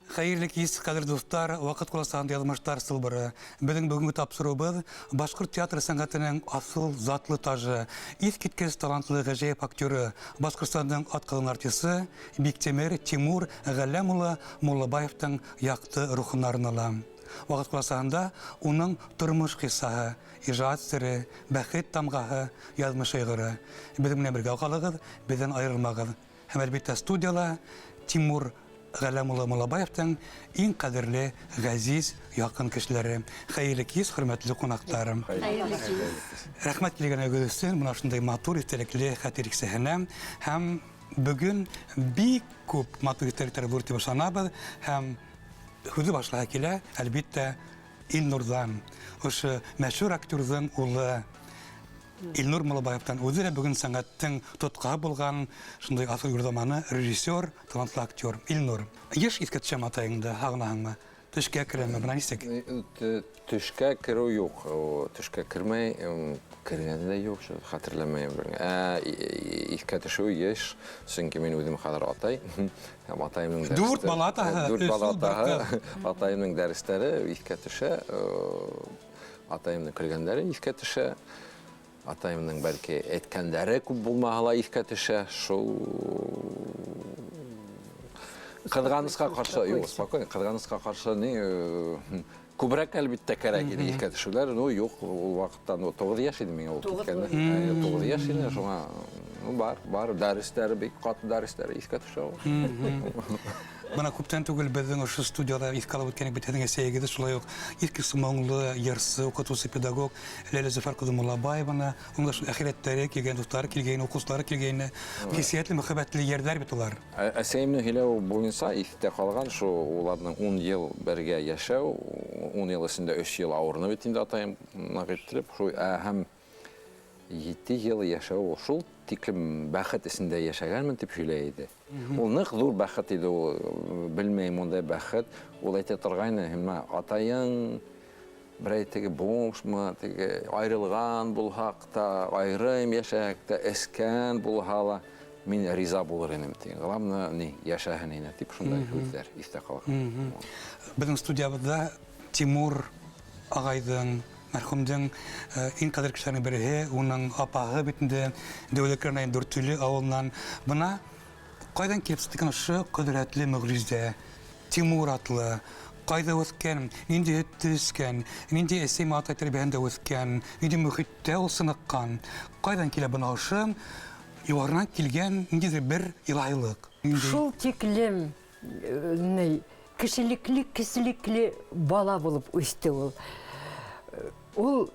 Хәерле кис, кадерле дуслар, вакыт куласагында язмышлар сылбыры. Безнең бүгенге тапшыруыбыз башкорт театр сәнгатенең асыл затлы тажы, искиткеч талантлы гаҗәеп актеры, Башкортстанның атказанган артисты Биктимер Тимур Галләм улы Муллабаевтың якты рухына арнала. Вакыт куласагында уның тормыш кыйссаһы, ижат сере, бәхет тамгаһы, язмыш айгыры. Безнең белән бергә калыгыз, бездән аерылмагыз. Һәм, әлбиттә, студияла Тимур Галәм улы Муллабаевтың иң кадерле, газиз, якын кешеләре. Хәерле кич, хөрмәтле кунаклар. Хәерле кич. Рәхмәт килгәнегез өчен, менә шундый матур истәлекле хәтер кичәһенә. Һәм бүген бик күп матур истәлекләр булыр дип ышанабыз. Һәм сүзе башлыгы килә, әлбиттә, Илнурдан. Ошо мәшһүр актерҙың улы Илнур Муллабаевтан үҙе лә бөгөн сәнғәттең тотҡаһы булған шундай аҫыл юрҙаманы режиссер, талантлы актер Илнур. Йыш иҫкә төшәме атайыңды, һағынаһыңмы? Төшкә керәме, бына нисек? Төшкә керү юҡ, төшкә кермәй, кергәне дә юҡ, хәтерләмәйем. Ә иҫкә төшөү йыш, сөнки мин үҙем хәҙер атай, һәм атайымның дәрестәре. Дүрт бала атаһы, дүрт бала атаһы, атайымның дәрестәре иҫкә төшә. Атайымның көлгәннәре иҫкә төшә. Атайымның бәлки әйткәннәре күп булмаһа ла иҫкә төшә. Шул кызганыска каршы, юк, спокойно, кызганыска каршы ни күбрәк әлбиттә кәрәк иде иҫкә төшүләр. Ну, юк, ул вакытта, ну, 9 яшь иде миңа ул киткәндә. 9 яшь иде, шуңа, ну, бар, бар, дәресләре бик каты дәресләре иҫкә төшә ул. Бына күптән түгел беҙҙең ошо студияла иҫкә алып үткән бит һеҙҙең әсәйегеҙҙе, шулай уҡ иске моңло йырсы, уҡытыусы, педагог Ләйлә Зөфәр ҡыҙы Муллабаеваны, уның да шул әхирәттәре килгән, дуҫтары килгәйне, уҡыусылары килгәйне. Хиссиятле, мөхәббәтле йәрҙәр бит улар. Әсәйемнең һөйләүе буйынса иҫтә ҡалған шул уларның ун ел бергә йәшәү, ун ел эсендә өс ел ауырыны бит инде атайым нык иттереп, шул һәм ете ел йәшәү ул шул тиклем бәхет эсендә йәшәгәнмен дип һөйләй иде. Ул нык зур бәхет иде ул, белмәйем ундай бәхет. Ул әйтә торгайны, һиңа атайың берәй теге бомжмы, теге айрылган булһак та, айрым яшәһәк тә, эскән булһа ла, мин риза булыр инем, дигән. Главное, ни, яшәһен ине, дип шундай һүҙҙәр иҫтә ҡалған. Беҙҙең студиябыҙҙа Тимур ағайҙың, мәрхүмдең иң ҡәҙерле кешеләренең береһе, уның апаһы бит инде Дәүләкән районы Дүртөйлө ауылынан. Бына ҡайҙан килеп сыҡты икән ошо ҡөҙрәтле мөғжизә? Тимур атлы, ҡайҙа үҫкән, ниндәй һөттө эскән, ниндәй әсәй атай тәрбиәһендә үҫкән, ниндәй мөхиттә ул сыныҡҡан? Ҡайҙан килә бына ошо юғарынан килгән ниндәйҙер бер илаһилыҡ? Шул тиклем ни, кешелекле, кеселекле бала булып үсте ул. Ул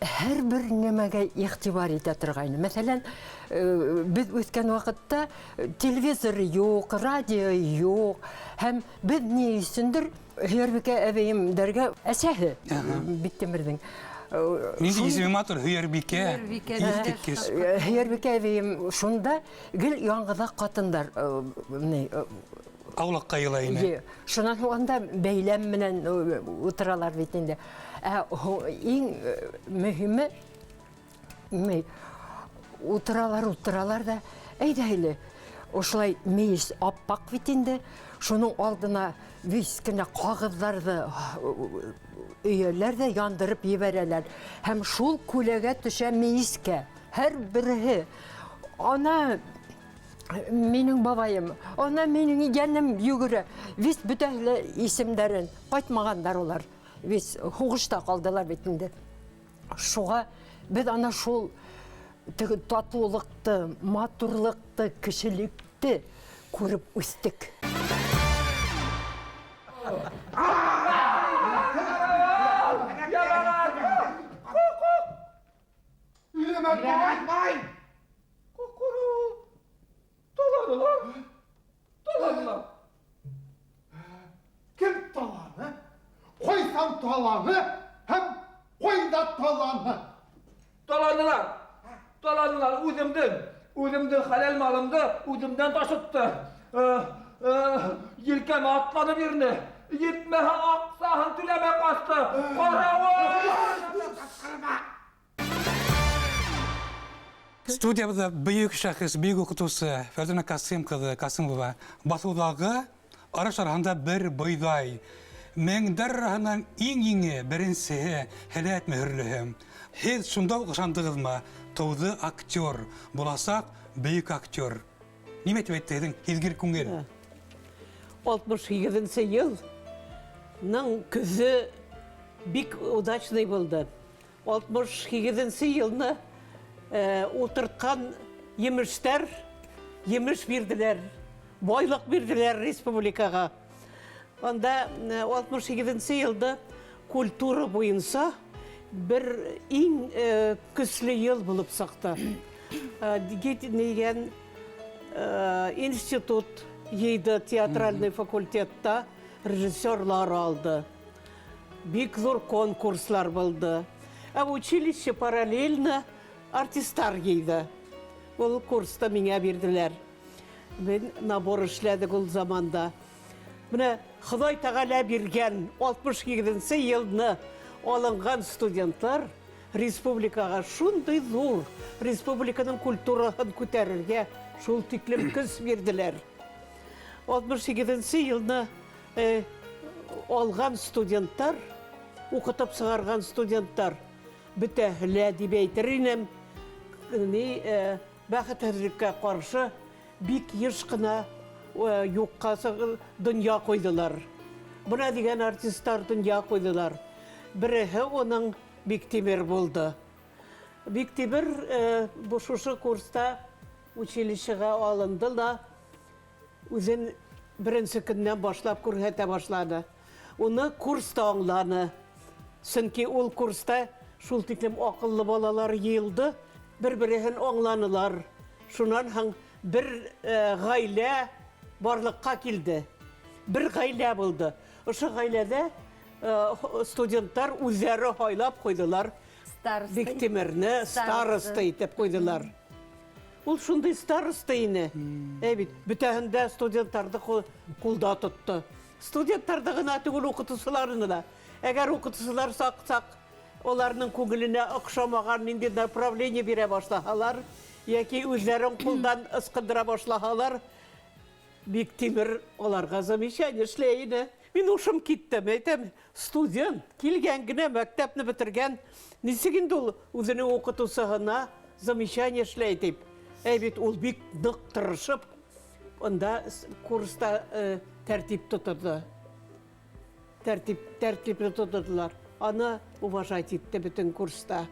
һәрбер нәмәгә игътибар итә торгайны. Мәсәлән, без үскән вакытта телевизор юк, радио юк, һәм без ни өчендер Һөйәрбикә әбиемдәргә әсәһе Биктимерҙең. Нинди исеме матур, Һөйәрбикә. Искиткес. Һөйәрбикә әбием шунда Гел яңгыҙа ҡатындар ни Аулаҡҡа йыла ине. Шунан һуң анда бәйләм менән утыралар бит инде. Ә иң мөһиме ни утыралар, утыралар да, әйдә әле. Ошолай мейес аппаҡ бит инде. Шуның алдына вис кенә ҡағыҙҙарҙы өйәләр ҙә яндырып ебәрәләр. Һәм шул күләгә төшә мейескә. Һәр береһе ана минең бабайым, ана минең йәнем йүгерә. Вис бөтәһе лә исемдәрен ҡайтмағандар улар. Вис һуғышта ҡалдылар бит инде. Шуға беҙ ана шул теге татулыҡты, матурлыҡты, кешелекте күреп үҫтек. Өйләмәк Ҡуҡыру. Таланылар. Таланылар. Кем таланы? Ҡайсан таланы һәм ҡайҙа таланы? Таланылар. Таланылар үҙемдең, үҙемдең хәләл малымды үҙемдән ташытты. Елкәмә атланып йөрөнө. Етмәһә аҡсаһын түләмәй ҡасты. Ҡарауыл! Ҡысҡырма! Студиябыҙҙа бөйөк шәхес, бөйөк уҡытыусы Фәрзәнә Касыйм ҡыҙы Касымова баҫыуҙағы Арыш араһында бер бойҙай. Меңдәр араһынан иң-иңе, беренсеһе, һәләт мөһөрлөһө. Һеҙ шунда уҡ ышандығыҙмы? Тыуҙы актер, буласаҡ бөйөк актер. Нимә тип әйтте һеҙҙең һиҙгер күңел? 68 йылның көҙө бик удачный булды. 68 йылны ултыртҡан емештәр емеш бирҙеләр, байлыҡ бирҙеләр республикаға. Анда 68 йылда культура буйынса бер иң көслө йыл булып сыҡты. Дигән институт йыйҙы, театральный факультетта режиссерлар алды. Бик ҙур конкурслар булды. Ә училище параллельно артисттар йыйҙы. Ул курста миңә бирҙеләр. Мин набор эшләдек ул заманда. Менә Хоҙай Тәғәлә биргән 68 йылны алынған студентлар республикаға шундай ҙур, республиканың культураһын күтәрергә шул тиклем көс бирҙеләр. 68 йылны алған студенттар, уҡытып сығарған студенттар бөтәһе лә тип әйтер инем, бәхетһеҙлеккә ҡаршы бик йыш ҡына юҡҡа донъя ҡуйҙылар. Бына тигән артисттар донъя ҡуйҙылар. Береһе уның Биктимер булды. Биктимер шушы курста училищеға алынды ла үҙен беренсе көннән башлап күрһәтә башланы. Уны курста аңланы. Сөнки ул курста шул тиклем аҡыллы балалар йыйылды, бер-береһен аңланылар. Шунан һуң бер ғаилә барлыҡҡа килде. Бер ғаилә булды. Ошо ғаиләҙә студенттар үҙҙәре һайлап ҡуйҙылар. Биктимерне староста итеп ҡуйҙылар. Ул шундай староста ине. Әй бит, бөтәһендә студенттарҙы ҡулда тотто. Студенттарҙы ғына түгел, уҡытыусыларны ла. Әгәр уҡытыусылар саҡ-саҡ уларның күңеленә оҡшамаған ниндәй направление бирә башлаһалар, йәки үҙҙәрен ҡулдан ысҡындыра башлаһалар, Биктимер уларға замечание эшләй ине. Мин ушым китте, әйтәм, студент, килгән генә, мәктәпне бөтөргән, нисек инде ул үҙенең уҡытыусыһына замечание эшләй тип. Әй бит, ул бик ныҡ тырышып, унда курста тәртип тоторҙо. Тәртипне тоторҙолар. Аны уважать итте бөтөн курста.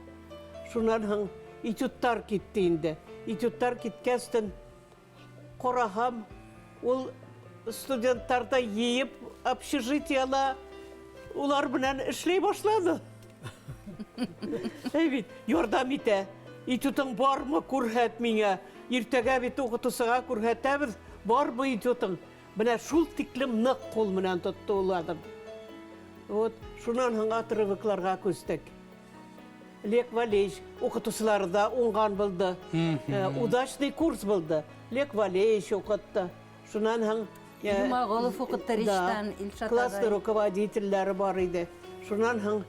Шунан һуң этюдтар китте инде. Этюдтар киткәстен ҡараһам, ул студенттарҙы йыйып общежитиела улар менән эшләй башланы. Әй бит, ярҙам итә. Этюдың бармы, күрһәт миңә. Иртәгә бит уҡытыусыға күрһәтәбеҙ, бармы этюдың. Менә шул тиклем ныҡ ҡул менән тотто ул аҙым. Вот, шунан һуң отрывокларға күстек. Лек Валеевич уҡытыусылары да уңған булды. Удачный курс булды. Лек Валеевич уҡытты. Шунан һуң Юмағолов уҡытты, Риштан, Илшат классный руководительдәре бар ине. Шунан һуң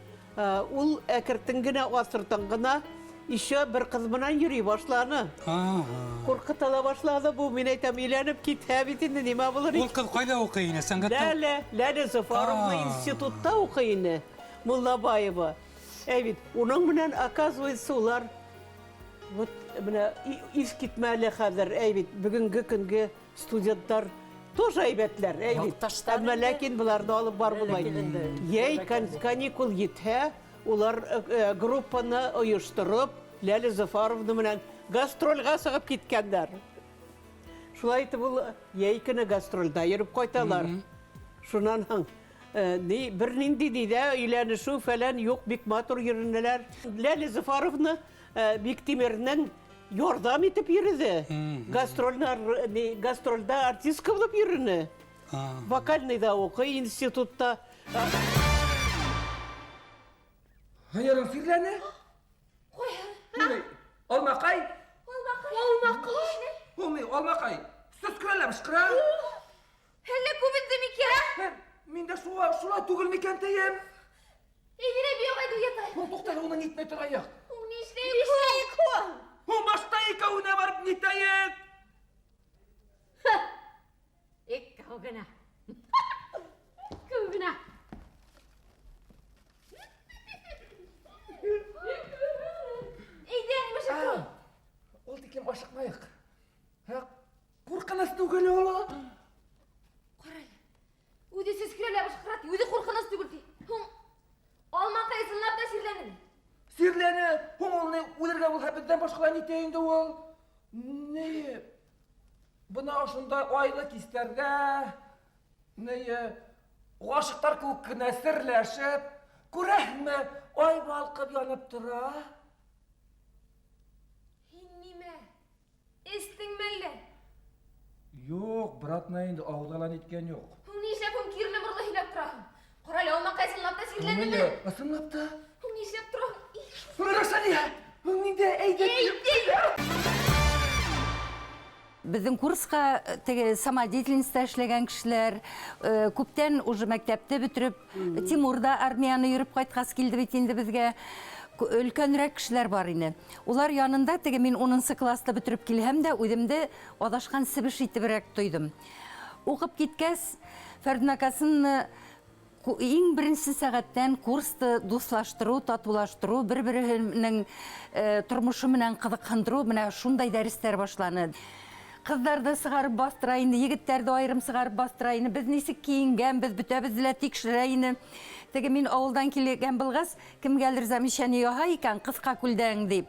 ул әкертен генә, аҫыртын ғына еще бер ҡыҙ менән йөрөй башланы. Ҡурҡыта ла башланы бу. Мин әйтәм, өйләнеп китһә бит инде, нимә булыр? Ул ҡыҙ ҡайҙа уҡый ине? Сәнғәттә? Ләлә, Ләлә Зафаровна институтта уҡый ине, Муллабаева. Әй бит, уның менән, оказывается, улар вот менә ис китмәле хәҙер, әй бит, бөгөнгө көнгө студенттар тоже әйбәтләр, әй бит. Әммә ләкин быларҙы алып барып булмай. Йәй каникул етһә, улар группаны ойоштороп, Ләлә Зафаровна менән гастролгә сығып киткәндәр. Шулай итеп ул йәй көнө гастролдә йөрөп ҡайталар. Шунан һуң бер нинди дә өйләнешеү фәлән юҡ, бик матур йөрөнәләр. Ләлә Зафаровна Биктимернең ярҙам итеп йөрөҙө. Гастролдә артистка булып йөрөнө. Вокальныйҙа уҡый институтта. Һыйырың сирләне? Алмаҡай? Алмаҡай? Булмай, алмаҡай. Сөскөрә лә бышҡыра. Әллә күбенде микән? Мин дә шулай түгел микән тием? Әйҙә, бейәү ятайыҡ. Һуң туҡта, уны нитмәй торайыҡ. Һуң нишләйек һуң? Һуң башта икәүенә барып нитәйек. Икәү генә. кычкыра ди, үзе куркыныч түгел ди. Һуң Алмакай чынлап та чирләнеме? Сирләне, һуң ул ни үлергә булһа бездән башкалар нитә инде ул? Ни? Бына ошондай айлы кистәрҙә ни ғашиҡтар кеүек кенә серләшеп, күрәһеңме, ай балҡып янып тора. Һин нимә? Эстеңме әллә? Юҡ, братна инде ауыҙға ла ниткән юҡ. Һуң нишләп һуң кирле морлы һөйләп тораһың? Ҡара әле, Алмаҡай чынлап та чирләнеме? Ысынлап та. Һуң нишләп тораһың? Их, Раушания, һуң ниндә әйҙә. Беҙҙең курсҡа теге самодеятельностьта эшләгән кешеләр, күптән уже мәктәпте бөтөрөп, Тимур да армияны йөрөп ҡайтҡас килде бит инде беҙгә. Өлкәнерәк кешеләр бар ине. Улар янында теге мин 10 класста бөтөрөп килһәм дә, үҙемде аҙашҡан себеш итеберәк тойҙом. Уҡып киткәс, Фәрдүнә Ҡасимовна иң беренсе сәғәттән курсты дуҫлаштырыу, татыулаштырыу, бер-береһенең тормошо менән ҡыҙыҡһындырыу, менә шундай дәрестәр башланы. Ҡыҙҙарҙы сығарып баҫтыра ине, егеттәрҙе айырым сығарып баҫтыра ине. Беҙ нисек кейенгән, беҙ бөтәбеҙҙе лә тикшерә ине. Теге мин ауылдан килгән булғас, кемгәлер замечание яһай икән, ҡыҫҡа күлдәң дип.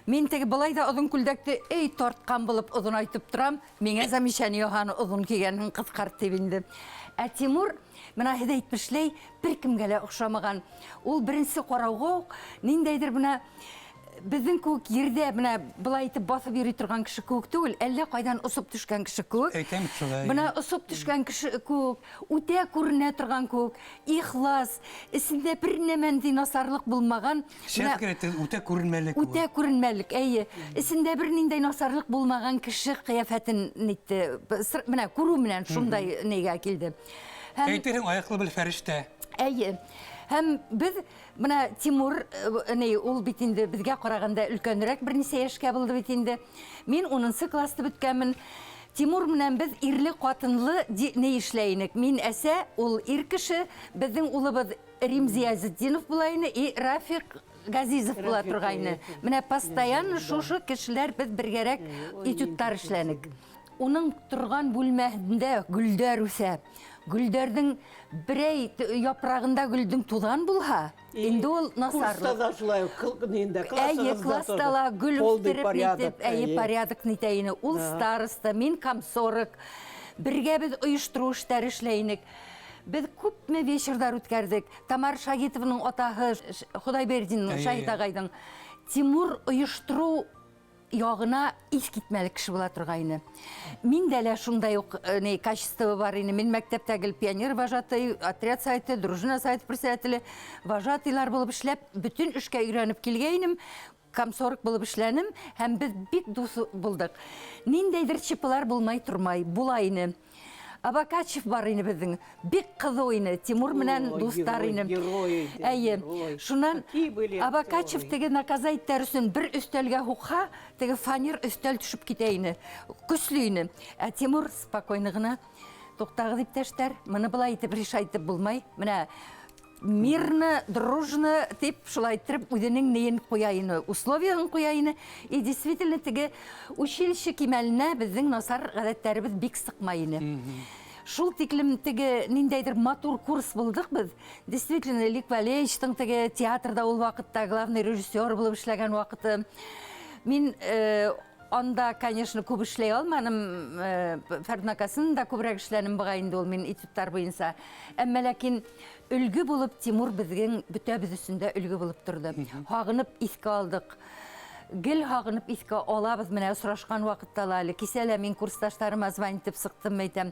Мин теге былай да оҙон күлдәкте эй тартҡан булып оҙонайтып торам, миңә замечание яһаны оҙон кейгәнһең ҡыҫҡарт тип инде. Ә Тимур, бына һеҙ әйтмешләй, бер кемгә лә оҡшамаған. Ул беренсе ҡарауға уҡ ниндәйҙер бына беҙҙең кеүек ерҙә бына былай итеп баҫып йөрөй торған кеше кеүек түгел, әллә ҡайҙан осоп төшкән кеше кеүек. Әйтәм шулай. Бына осоп төшкән кеше кеүек, үтә күренә торған кеүек, ихлас, эсендә бер нәмәндәй насарлыҡ булмаған. Шәп фекер әйттегеҙ, үтә күренмәлек ул. Үтә күренмәлек, әйе. Эсендә бер ниндәй насарлыҡ булмаған кеше ҡиәфәтен нитте. Бына күреү менән шундай нигә килде. Һәм Әйтерһең, аяҡлы бер фәрештә. Әйе. Һәм беҙ бына Тимур ни, ул бит инде беҙгә ҡарағанда өлкәнерәк бер нисә йәшкә булды бит инде. Мин 10 класты бөткәнмен. Тимур менән беҙ ирле ҡатынлы ни эшләй инек. Мин әсә, ул ир кеше, беҙҙең улыбыҙ Рим Зиязетдинов була ине, и Рафиҡ Газизов була Рафиҡ, торғайны. әйе. Менә постоянно шушы кешеләр беҙ бергәрәк этюдтар эшләнек. Уның торған бүлмәһендә гөлдәр үҫә. Гөлдәрҙең берәй япрағында гөлдөң туҙған булһа, инде ул насарлыҡ. Курста да шулай уҡ, нинде, Әйе, классығыҙҙа класста тоже. ла гөл Полный үҫтереп порядок, нитеп, әйе, әйе. порядок нитә ине. Ул староста, мин комсорг. Бергә беҙ ойоштороу эштәре эшләй инек. Беҙ күпме вечерҙар үткәрҙек. Тамара Шагитованың атаһы, Хоҙайбердин Әйе, Шаһит әйе. ағайҙың. Тимур ойоштороу яғына иҫ китмәле кеше була торғайны. Мин дә лә шундай уҡ ни, качество бар ине. Мин мәктәптә гел пионер вожатый, отряд советы, дружина советы председателе, вожатыйлар булып эшләп, бөтөн эшкә өйрәнеп килгәйнем. Комсорг булып эшләнем һәм беҙ бик дуҫ булдыҡ. Ниндәйҙер чипылар булмай тормай, була ине. Абакачев бар ине беҙҙең, бик ҡыҙыу ине, Тимур менән Ой, дуҫтар герой, ине. герой ине, Әйе, герой. шунан Какие были Абакачев актеры. теге наказать өсөн бер өҫтәлгә һуҡһа, теге фанер өҫтәл төшөп китә ине, көслө ине. Ә Тимур спокойно ғына, туҡтағыҙ иптәштәр, быны былай итеп решать итеп булмай. Менә мирно, дружно тип шулай иттереп үҙенең нейен ҡуя ине, условияһын ҡуя ине. И действительно теге училище кимәленә беҙҙең насар ғәҙәттәребеҙ бик сыҡмай ине. Шул тиклем теге ниндәйҙер матур курс булдыҡ беҙ. Действительно, Лик Валеевичтың теге театрҙа ул ваҡытта главный режиссер булып эшләгән ваҡыты. Мин анда, конечно, күп эшләй алманым, Фәрдүнә Ҡасимовна да күберәк эшләнем быға инде ул мин этюдтар буйынса. Әммә ләкин өлгө булып Тимур беҙҙең бөтәбеҙ өсөн дә өлгө булып торҙо. Һағынып иҫкә алдыҡ. Гел һағынып иҫкә алабыҙ, менә осрашҡан ваҡытта ла әле. Кисә лә мин курсташтарыма звонить итеп сыҡтым, әйтәм.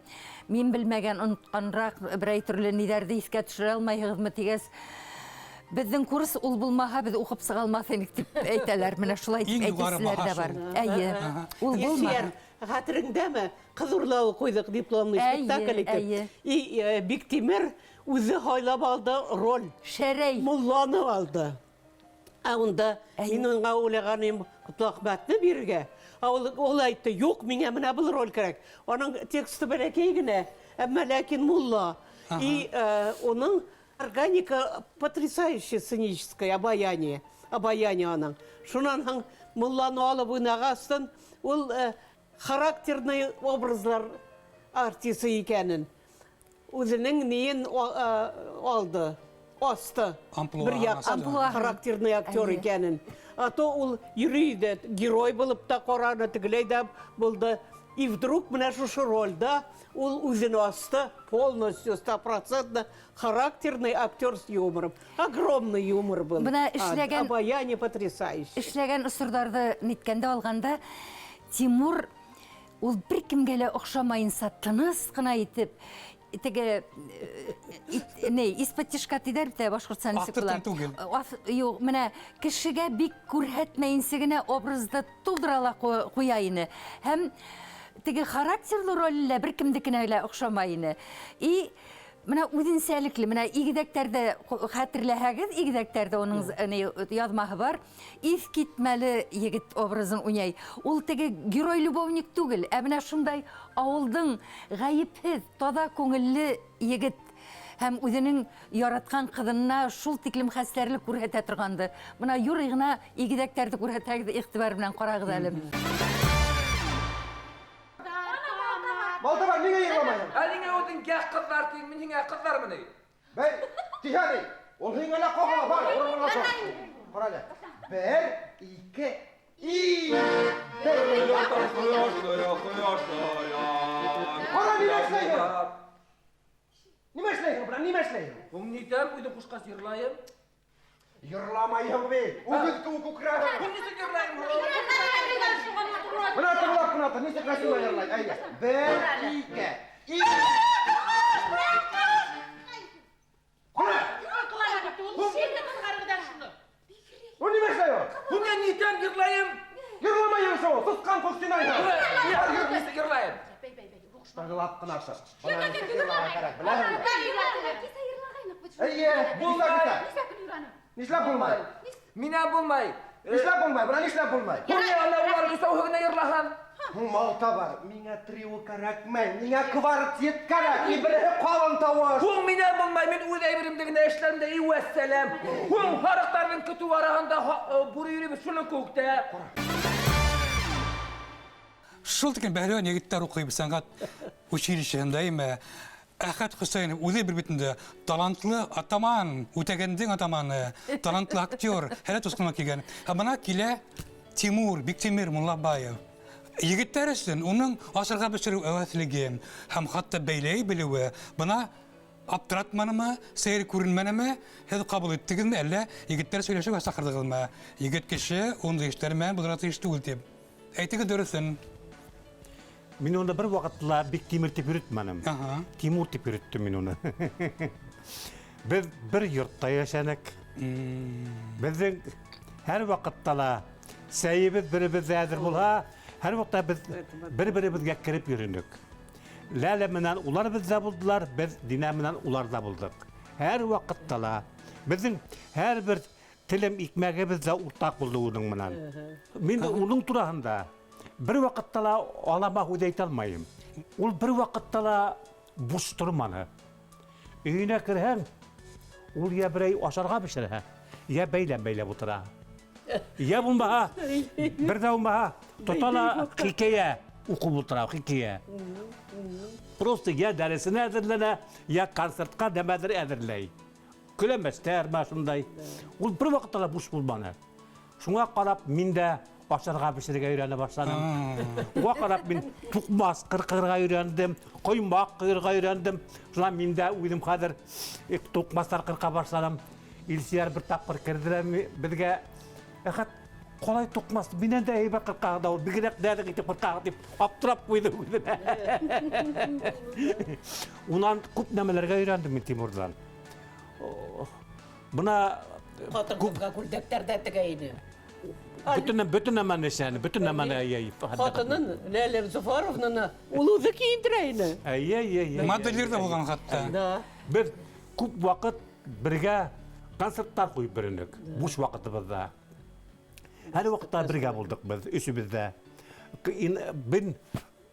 Мин белмәгән, онотҡанраҡ берәй төрлө ниҙәрҙе иҫкә төшөрә алмайһығыҙмы тигәс, беҙҙең курс ул булмаһа, беҙ уҡып сыға алмаҫ инек тип әйтәләр. Менә шулай итеп Иң юғары әйтеүселәр дә баһа бар. шул. Әйе, ул Илсөяр, булмаһа. хәтереңдәме? Ҡыҙ урлауы ҡуйҙыҡ дипломный Әйе, спектакль итеп. әйе. И Биктимер үҙе һайлап алды роль. Шәрәй. Мулланы алды. Ә унда Әйе. мин уңа уйлаған идем Ҡотлоәхмәтне бирергә. Ә ул әйтте, юҡ, миңә менә был роль кәрәк. Уның тексты бәләкәй генә, әммә ләкин мулла. И уның органика потрясающая сценическое обаяние, обаяние аның. Шунан һуң мулланы алып уйнағастын, ул характерный образлар артисы икәнен. Үзенең ниен алды, асты. Амплуа Бер яктан Амплуа. характерный актер Әйе. Икәнен. А то ул йөри иде, герой булып та карады, тегеләй дә булды. И вдруг менә шушы рольдә ул үзен асты полностью, стопроцентно характерный актер с юмором. Огромный юмор был. Менә Обаяние потрясающее. Эшләгән осордарҙы ниткәндә алғанда, Тимур ул бер кемгә лә оҡшамайынса тыныс ҡына итеп, теге не, исподтишка тиҙәр бит ә, башҡортса нисек Аҫтыртын була? Түгел. Юҡ, менә кешегә бик күрһәтмәйенсә генә образды тулдыра ла ҡуя ине. Һәм теге характерлы роле лә бер кемдекенә лә оҡшамай ине. И менә үҙенсәлекле, менә игеҙәктәрҙе хәтерләһәгеҙ, игеҙәктәрҙе уның ни, яҙмаһы бар. Иҫ китмәле егет образын уйнай. Ул теге герой-любовник түгел, ә менә шундай ауылдың ғәйепһеҙ, таҙа күңелле егет һәм үҙенең яратҡан ҡыҙына шул тиклем хәстәрлек күрһәтә торғанды. Бына юрый ғына игеҙәктәрҙе күрһәтәгеҙ, иғтибар менән ҡарағыҙ әле. Малтабар, ниңә йырламайһың? Ә ниңә үҙең гәх ҡыҙҙар тиң, мин һиңә ҡыҙҙармы ни? Бәй, тиһә ни? Ул һиңә лә ҡағыла, бар, урыныңа тор. Ҡара әле. Бер, ике, и. Бер. Ҡара, нимә эшләйһең? Нимә эшләйһең, бына, нимә эшләйһең? Һуң нитәм, үҙең ҡушҡас йырлайым. Йырламайһың бит. Үгеҙ кеүек үкерәһең. Һуң нисек йырлайым? Бына тыңлап ҡына тор, нисек Рәсүлә йырлай. Әйҙә. Бер, ике, и. Ҡара! Ул нимә эшләй ул? Һуң мин нитәм, йырлайым. Йырламайһың шул, сысҡан күк син айһың. Нисек йырлайым? Тыңлап ҡына тор. Бына нисек йырларға кәрәк, беләһеңме? Эйе, булмай. Нишләп булмай? Минән булмай. Нишләп булмай? Бына нишләп булмай? Һуң ни әллә улар өсәүһе генә йырлаһын? Һуң Малтабар, миңә трио кәрәкмәй, миңә квартет кәрәк, и береһе ҡалын тауыш. Һуң минән булмай, мин үҙ әйберемде генә эшләм дә, и вәссәләм. Һуң һарыҡтарҙың көтөү араһында бүре йөрөй шуның кеүек тә. Шул тиклем бәһлеүән егеттәр уҡый сәнғәт училищеһында, әйме? Әхәт Хөсәйенов үҙе бер бит инде талантлы атаман, үтәгәндең атаманы, талантлы актер, һәләт осҡонға килгән. Һәм бына килә Тимур Биктимир Муллабаев. Егеттәр өсөн уның ашарға бешереү әүәҫлеге һәм хатта бәйләй белеүе бына аптыратманымы, сәйер күренмәнеме, һеҙ ҡабул иттегеҙме, әллә егеттәр һөйләшеүгә саҡырҙығыҙмы? Егет кеше ундай эштәр менән булырға тейеш түгел тип. Әйтегеҙ дөрөҫөн. Мин уны бер ваҡытта ла Биктимир тип йөрөтмәнем. Тимур тип йөрөттөм мин уны. Беҙ бер йортта йәшәнек. Беҙҙең һәр ваҡытта ла сәйебеҙ беребеҙҙә әҙер булһа, һәр ваҡытта беҙ бер-беребеҙгә кереп йөрөнөк. Ләлә менән улар беҙҙә булдылар, беҙ Динә менән уларҙа булдыҡ. Һәр ваҡытта ла беҙҙең һәр бер телем икмәгебеҙ ҙә уртаҡ булды уның менән. Мин уның тураһында бер ваҡытта ла алама һүҙ әйтә алмайым. Ул бер ваҡытта ла буш торманы. Өйөнә керһәң, ул йә берәй ашарға бешерә, йә бәйләм бәйләп ултыра. Йә булмаһа, бер ҙә булмаһа, тота ла хикәйә уҡып ултыра, хикәйә. Просто йә дәресенә әҙерләнә, йә концертҡа нәмәҙер әҙерләй. Көләмәстәр мә шундай. Ул бер ваҡытта ла буш булманы. Шуңа ҡарап мин дә ашарға бешерергә өйрәнә башланым. Уға ҡарап мин туҡмас ҡырҡырға өйрәндем, ҡоймаҡ ҡойорға өйрәндем. Шунан мин дә үҙем хәҙер туҡмастар ҡырҡа башланым. Илсөйәр бер тапҡыр керҙе беҙгә. Әхәт, ҡалай туҡмас, минән дә һәйбәт ҡырҡаһы да ул, бигерәк нәҙек итеп ҡырҡаһы тип аптырап ҡуйҙы үҙенә. Унан күп нәмәләргә өйрәндем мин Тимурҙан. Бына Ҡатын-ҡыҙға күлдәктәр ҙә тегә ине. Бөтөн нәмәне эшләне, бөтөн нәмәне, әй, әй, Ҡатынын Ләлә Зөфәровнаны ул үҙе кейендерә ине. Әй, әй, әй, әй, Модельер ҙә әй, булған хатта. Да. Беҙ күп ваҡыт бергә концерттар ҡуйып йөрөнөк, буш ваҡытыбыҙҙа. Һәр ваҡытта бергә булдыҡ беҙ, өсөбөҙ ҙә. Мин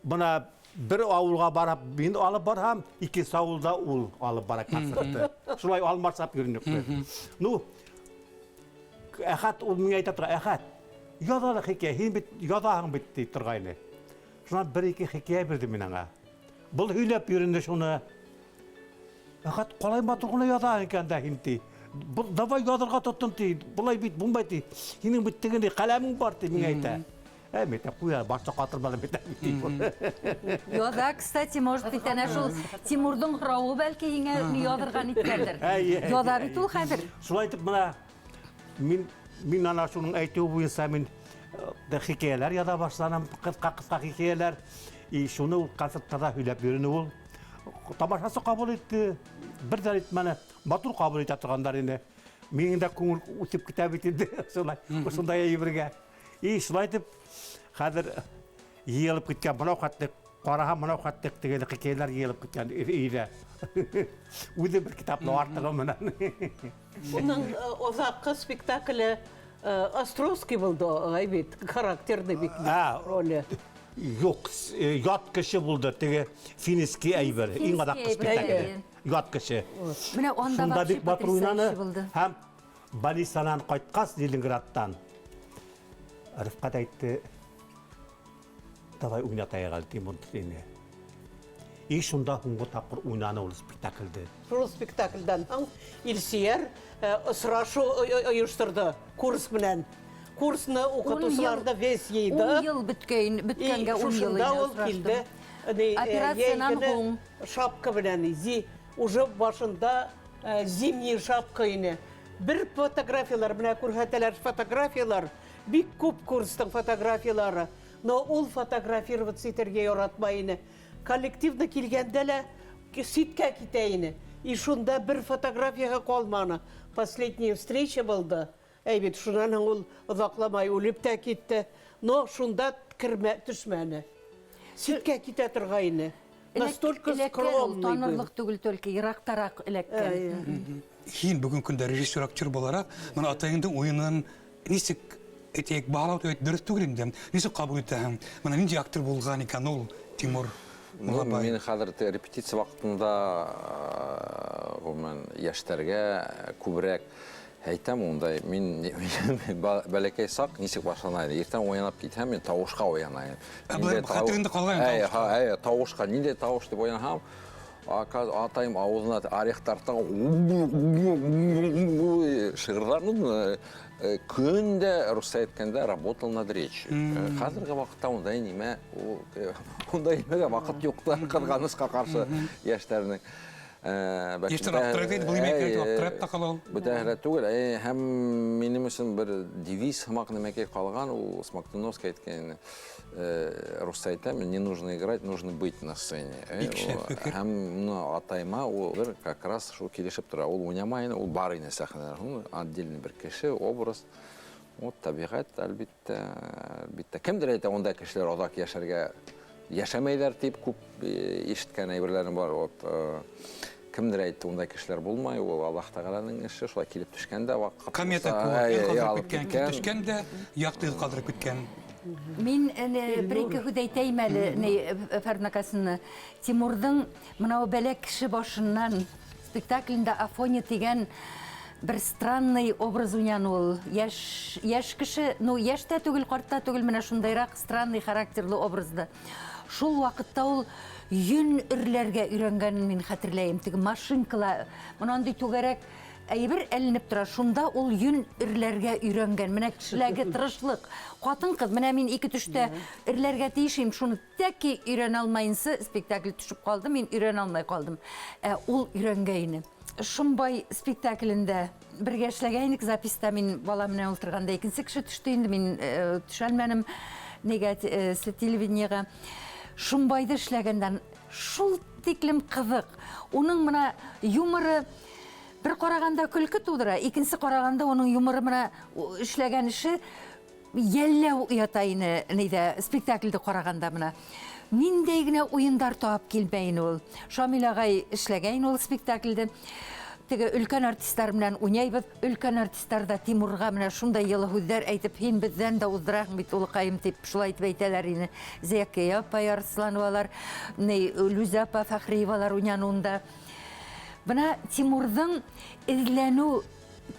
бына бер ауылға барып, мин алып барһам, икенсе ауылда ул алып бара концертты. Шулай алмашлап йөрөнөк беҙ. Ну, Әхәт ул миңә әйтә тора, Әхәт, яҙ әле хикәйә, һин бит яҙаһың бит ти торғайны. Шунан бер-ике хикәйә бирҙем мин аңа. Был һөйләп йөрөнө шуны. Әхәт, ҡалай матур ғына яҙаһың икән дә һин, ти. Давай яҙырға тотон, ти. Былай бит булмай, ти. Һинең бит теге ни, ҡәләмең бар, ти, миңә әйтә. Ә, мин әйтәм, ҡуй, башта ҡатырманым бит, ти. Яҙа, кстати, может бит әнә шул Тимурҙың һорауы бәлки һиңә яҙырға ниткәндер. Яҙа бит ул хәҙер. Шулай итеп бына мин ана шуның әйтеүе буйынса мин хикәйәләр яҙа башланым, ҡыҫҡа-ҡыҫҡа хикәйәләр. И шуны ул концерттарҙа һөйләп йөрөнө ул. Тамашасы ҡабул итте, бер ҙә итмәне, матур ҡабул итә торғандар ине. Минең дә күңел үҫеп китә бит инде, шулай, ошондай әйбергә. И шулай итеп, хәҙер йыйылып киткән, бынау хәтлек, ҡараһам, бынау хәтлек тигән хикәйәләр йыйылып киткән өйҙә. Үҙе бер китаплы артығы менән. Уның оҙаҡҡы спектакле Островский булды, ай бит, характерный бик роле. Юҡ, ят кеше булды, теге финский әйбер, иң аҙаҡҡы спектакле. Ят кеше. Менә анда Шунда бик матур уйнаны һәм больницанан ҡайтҡас Ленинградтан Рифҡәт әйтте, давай уйнатайыҡ әле Тимур тине. И шунда һуңғы тапҡыр уйнаны ул спектаклде. Шул спектаклдән һуң Илсөйәр осрашыу ойошторҙо курс менән. Курсны уҡытыусылар да весь йыйҙы. 10 йыл бөткәнгә 10 йыл Шунда ул килде. Операциянан һуң. Шапка менән, уже башында зимний шапка ине. Бер фотографиялар, менә күрһәтәләр фотографиялар, бик күп курстың фотографиялары. Но ул фотографироваться итергә яратмай ине. Коллективны килгәндә лә ситкә китә ине. И шунда бер фотографияға ҡалманы. Последняя встреча булды. Әй бит, шунан һуң ул оҙаҡламай үлеп тә китте. Но шунда кермә төшмәне. Ситкә китә торғайны. Настолько скромный был. Танырлыҡ түгел, только йыраҡтараҡ эләккән. Һин бөгөн көндә режиссер актер булараҡ, бына атайыңдың уйынын нисек әйтәйек, баһалау тип дөрөҫ түгел инде. Нисек ҡабул итәһең? Бына ниндәй актер булған икән ул Тимур Муллабай? Мин хәҙер репетиция ваҡытында ғөмүмән йәштәргә күберәк әйтәм ундай. Мин бәләкәй саҡ нисек башлана ине? Иртән уянып китһәм, мин тауышҡа уянайым. Ә былай хәтереңдә ҡалған тауыш? Әй, тауышҡа, ниндәй тауыш тип уянһам, атайым ауыҙына орех тартҡан, шиғырҙар, көн дә русса әйткәндә работал над речью. Хәҙерге ваҡытта ундай нимә, ундай нимәгә ваҡыт юҡ та, ҡыҙғанысҡа ҡаршы йәштәрҙең. Йәштәр аптырай инде, был нимә икән, аптырап та ҡала ул. Бөтәһе лә түгел. Һәм минең өсөн бер девиз һымаҡ нәмәкәй ҡалған, ул Смоктуновский әйткән, русса әйтәм, не нужно играть, нужно быть на сцене. Бик шәп фекер. Һәм моны атайыма ул бер как раз шул килешеп тора. Ул уйнамай, ул бар ине сәхнәләр. Ул отдельный бер кеше, образ. Вот табиғәт, әлбиттә, әлбиттә. Кемдер әйтә, ундай кешеләр оҙаҡ йәшәргә йәшәмәйҙәр тип күп ишеткән әйберләрем бар. Вот, кемдер әйтте, ундай кешеләр булмай, ул Аллаһ Тәғәләнең эше, шулай килеп төшкән дә ваҡыт Комета булса, кеүек, ил ҡалдырып алып киткән, киткән. килеп төшкән дә, яҡты ил ҡалдырып киткән. Мин, бер ике һүҙ әйтәйем әле, Фәрнакасыны. Тимурҙың мынау бәлә кеше башынан спектаклендә Афоня тигән бер странный образ уйнаны ул. Йәш, йәш кеше, ну, йәш тә түгел, ҡарт та түгел, менә шундайраҡ странный характерлы образды. Шул ваҡытта ул йөн өрләргә өйрәнгәнен мин хәтерләйем. Теге машинкала, мынандай түгәрәк әйбер әленеп тора. Шунда ул йөн өрләргә өйрәнгән. Менә кешеләргә тырышлык. Ҡатын-ҡыҙ, менә мин ике төштә өрләргә тейешем, шуны тәки өйрәнә алмайынса спектакль төшөп ҡалды, мин өйрәнә алмай ҡалдым. Ә ул өйрәнгәйне. Шомбай спектаклендә бергә эшләгәйнек, записта мин бала менән ултырғанда икенсе кеше төштө инде, мин төшәлмәнем нигә телевидениеға. Шомбайҙы эшләгәндән шул тиклем ҡыҙыҡ. Уның мына юморы бер ҡарағанда көлкө тыуҙыра, икенсе ҡарағанда уның юморы мына эшләгән эше йәлләү уята ине нейҙә, спектаклде ҡарағанда мына. Ниндәй генә уйындар табып килмәй ине ул. Шамил ағай эшләгәйне ул спектаклде. Теге өлкән артистлар менән уйнайбыҙ. Өлкән артистлар да Тимурға менә шундай йылы һүҙҙәр әйтеп, һин беҙҙән дә уҙҙыраһың бит, улыҡайым, тип шулай итеп әйтәләр ине. Зәкиә апай Арыслановалар, Лүзә апа Фәхриевалар уйнаны унда. Бына Тимурҙың эҙләнеү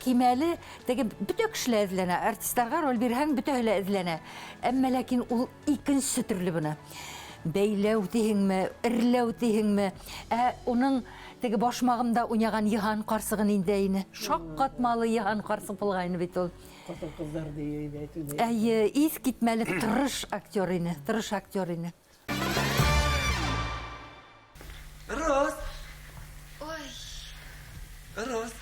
кимәле, теге бөтә кеше лә эҙләнә, артистларға роль бирһәң, бөтәһе лә эҙләнә. Әммә ләкин ул икенсе төрлө бына. бәйләү тиһеңме, эрләү тиһеңме? Ә уның теге башмағымда уйнаған Йыһан ҡарсығы ниндәй ине? Шаҡ ҡатмалы Йыһан ҡарсыҡ булғайны бит ул. Ҡатын-ҡыҙҙар әйтеүҙә. Әйе, иҫ китмәле тырыш актер ине, тырыш актер ине. Роз, Ой, Роз.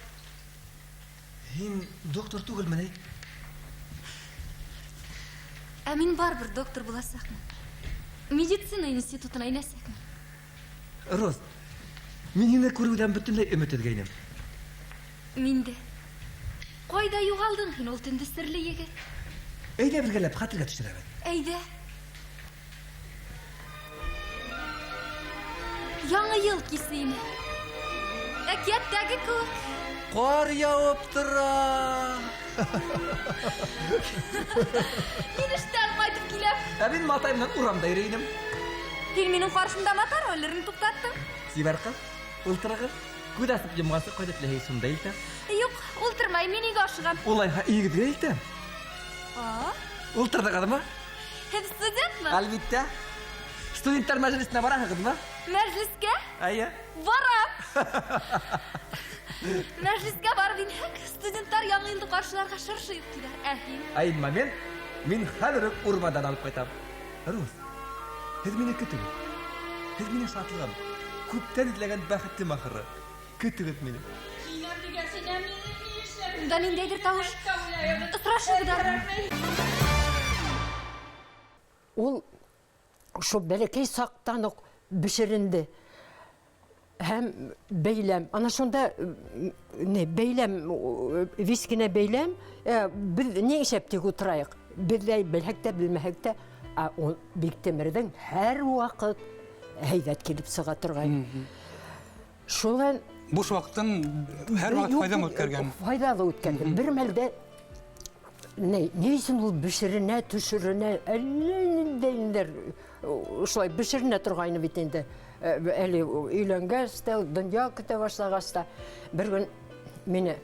Һин доктор түгелме ни? Ә мин барыбер доктор буласаҡмын. Медицина институтына инәсәкмен. Роз, мин һине күреүҙән бөтөнләй өмөт өҙгәйнем. Мин дә. Ҡайҙа юғалдың һин ул төндө, серле егет? Әйҙә бергәләп хәтергә төшөрәбеҙ. Әйҙә. Яңы йыл кисе ине. Әкиәттәге кеүек. Ҡар яуып тора. Мин эштән ҡайтып киләм. Ә мин матай менән урамда йөрөй инем. Һин минең ҡаршымда мотор роллерын туҡтаттың. Сибәр ҡыҙ, ултырығыҙ. Күҙ асып йомғансы ҡайҙа теләһәгеҙ шунда илтәм. Юҡ, ултырмай, мин өйгә ашығам. Улайһа өйөгөҙгә илтәм. А? Ултырҙығыҙмы? Һеҙ студентмы? Әлбиттә. Студенттар мәжлесенә бараһығыҙмы? Мәжлескә? Әйе. Барам. Мәжлескә барып инһәк, студенттар яңы йылды ҡаршыларға шыршы йыйып килә. Ә һин? Ein момент, мин хәҙер үк урмандан алып ҡайтам. Роз, һеҙ мине көтөгөҙ. Һеҙ минең шатлығым, күптән эҙләгән бәхетем ахыры. Көтөгөҙ мине. Унда ниндәйҙер тауыш. Осрашығыҙ. Ул шул бәләкәй саҡтан уҡ бешеренде. Һәм бәйләм. Ана шунда не бәйләм, вис кенә бәйләм. Беҙ ни эшләп тик ултырайыҡ? Беҙ ҙә белһәк тә, белмәһәк тә, ә ул Биктимерҙең һәр ваҡыт һәйбәт килеп сыға торғайны. Шунан Буш ваҡытын һәр ваҡыт файҙалы үткәргән. Файҙалы үткәргән. Бер мәлдә ни өсөн ул бешеренә, төшөрөнә, әллә ниндәйҙер шулай бешеренә торғайны бит инде. Әле өйләнгәс тә, донъя көтә башлағас та, бер көн мине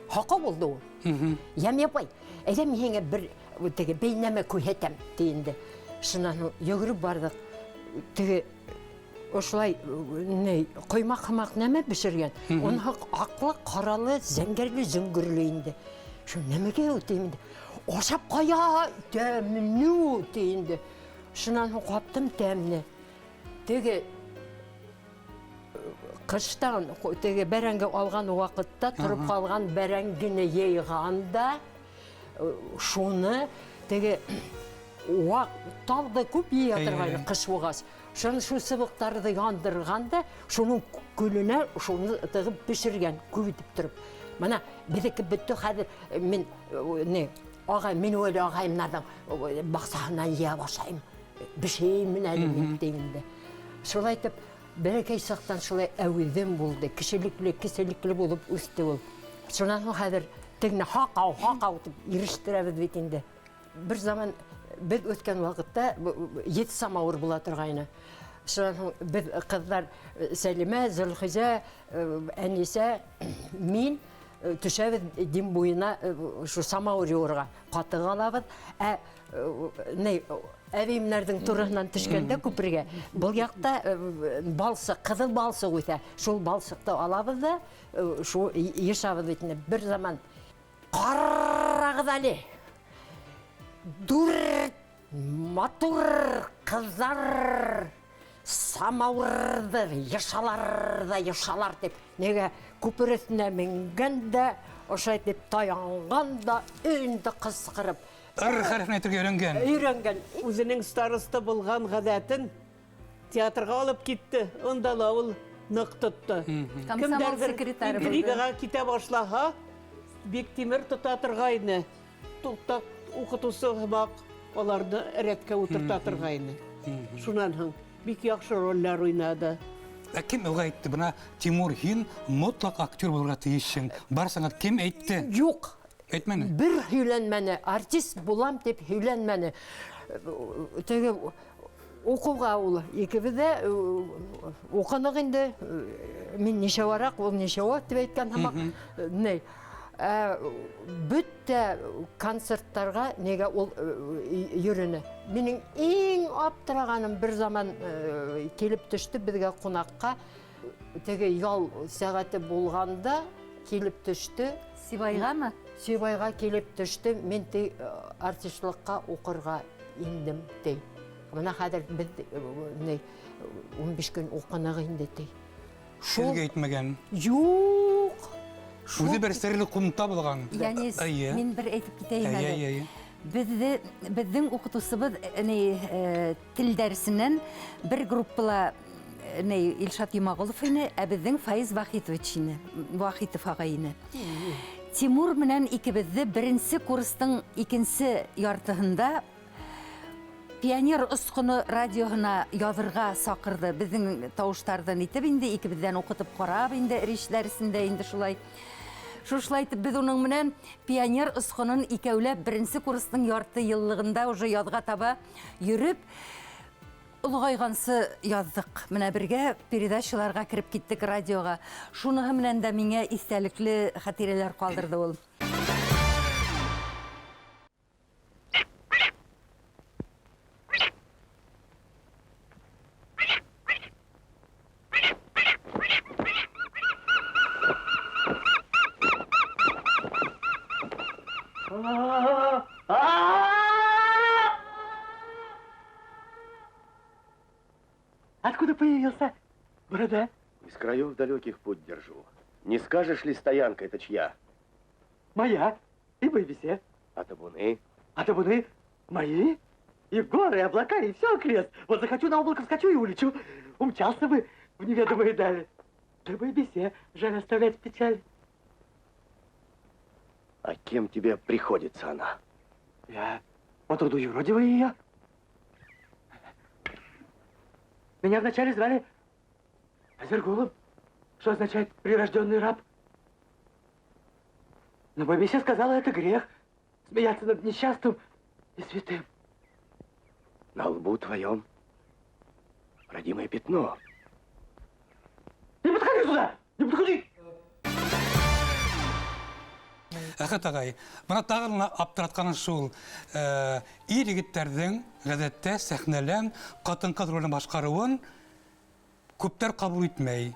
һаҡау булды ул. Йәм апай, әйҙә мин һиңә бер теге бәйнәмә күрһәтәм, ти инде. Шунан һуң йүгереп барҙыҡ. Теге ошолай ни ҡоймаҡ һымаҡ нәмә бешергән. Уныһы аҡлы, ҡаралы, зәңгәрле, зөңгөрлө инде. Шул нәмәгә ул ти инде. Ашап ҡая, тәмле ул ти инде. Шунан һуң ҡаптым тәмле. Теге ҡыштан теге бәрәңге алған ваҡытта тороп ҡалған бәрәңгене йыйған да, шуны теге ваҡ талды күп йыя торғайны ҡыш булғас. Шуны шул сыбыҡтарҙы яндырған да, шуның көлөнә шуны тығып бешергән, күп итеп тороп. Мына беҙҙеке бөттө хәҙер мин не ағай, мин әле ағайымдарҙың баҡсаһынан йыя башлайым. Бешеймен әле мин тигәндә. Шулай итеп бәләкәй саҡтан шулай әүҙем булды, кешелекле, кеселекле булып үҫте ул. Шунан һуң хәҙер тегене һаҡау, һаҡау тип ирештерәбеҙ бит инде. Бер заман беҙ үҫкән ваҡытта ете самауыр була торғайны. Шунан һуң беҙ ҡыҙҙар Сәлимә, Зөлхизә, Әнисә, мин төшәбеҙ Дим буйына шу самауыр йыуырға. Ҡатыҡ алабыҙ. Ә ни әбейемдәрҙең тураһынан төшкәндә күпергә, был яҡта балсыҡ, ҡыҙыл балсыҡ үҫә. Шул балсыҡты алабыҙ ҙа, шул йышабыҙ бит инде. Бер заман ҡарағыҙ әле. Дүрт матур ҡыҙҙар самауырҙы йышалар ҙа йышалар тип. Нигә күпер өҫтөнә менгән дә, ошолай итеп таянған да, инде ҡысҡырып. Р хәрефен әйтергә өйрәнгән. Өйрәнгән. Үҙенең староста булған ғәҙәтен театрға алып китте. Унда ла ул ныҡ тотто. Комсомол Кемдәрҙер секретары булды. интригаға китә башлаһа, Биктимер тота торғайны. Туҡтап уҡытыусы һымаҡ уларҙы рәткә ултырта торғайны. Шунан һуң бик яҡшы ролләр уйнады. Ә кем уға әйтте? Бына Тимур, һин мотлаҡ актер булырға тейешһең. Барсаңа кем әйтте? Юҡ. Әйтмәне? Бер һөйләнмәне. Артист булам тип һөйләнмәне. Теге уҡыуға ул икебеҙ ҙә уҡыныҡ инде. Мин нисәүәраҡ, ул нисәүә тип әйткән һымаҡ. Ни? Ә бөтә концерттарға нигә ул йөрөнө. Минең иң аптырағаным бер заман килеп төштө беҙгә ҡунаҡҡа. Теге ял сәғәте булғанда килеп төштө. Сибайғамы? Сибайға килеп төштө. Мин ти артистлыҡҡа уҡырға индем ти. Бына хәҙер беҙ 15 көн уҡыныҡ инде ти. Һеҙгә әйтмәгән? Юҡ. Үҙе бер серле ҡумта булған. Янис, мин бер әйтеп китәйем әле. Беҙҙең уҡытыусыбыҙ тел дәресенән бер группала Илшат Йомағолов ине, ә беҙҙең Фаиз Вахитович ине, Вахитов ағай ине. Тимур менән икебеҙҙе беренсе курстың икенсе яртыһында Пионер осҡоно радиоһына яҙырға саҡырҙы. Беҙҙең тауыштарҙы нитеп инде, икебеҙҙән уҡытып ҡарап инде, речь дәресендә инде шулай. Шушылай итеп беҙ уның менән Пионер осҡонон икәүләп беренсе курстың ярты йыллығында уже яҙға таба йөрөп, олоғайғансы яҙҙыҡ. Менә бергә передачаларға кереп киттек радиоға. Шуныһы менән дә миңә иҫтәлекле хәтирәләр ҡалдырҙы ул. Откуда появился, борода? Из краев далеких путь держу. Не скажешь ли, стоянка это чья? Моя. И Байбисе. А табуны? А табуны мои. И горы, и облака, и все окрест. Вот захочу, на облако вскочу и улечу. Умчался бы в неведомые дали. Да Байбисе жаль оставлять печаль. А кем тебе приходится она? Я по труду юродивый ее. Меня вначале звали Азергулом, что означает прирожденный раб. Но Байбисе сказала, это грех, смеяться над несчастным и святым. На лбу твоем родимое пятно. Не подходи сюда! Не подходи! Әхәт ағай, бына тағы ла аптыратҡаны шул, ир егеттәрҙең ғәҙәттә сәхнәлән ҡатын-ҡыҙ ролен башҡарыуын күптәр ҡабул итмәй.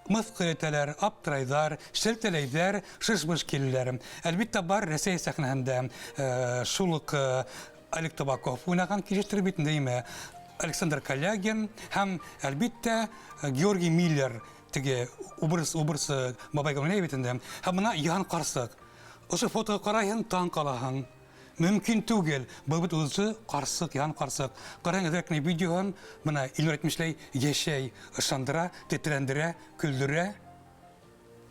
Мыҫҡыл итәләр, аптырайҙар, шелтәләйҙәр, шыш-мыш киләләр. Әлбиттә, бар Рәсәй сәхнәһендә шул уҡ Олег Табаков уйнаған килештер бит инде, Александр Калягин һәм әлбиттә Георгий Миллер, теге убырсы бабайға уйнай бит инде. Һәм бына Йыһан ҡарсыҡ. Ошо фотоға ҡарайһың, таң ҡалаһың. Мөмкин түгел. Был бит үҙе ҡарсыҡ, Йыһан ҡарсыҡ. Ҡарайһың әҙерәк кенә видеоһын, бына Илнур әйтмешләй, йәшәй, ышандыра, тетрәндерә, көлдөрә.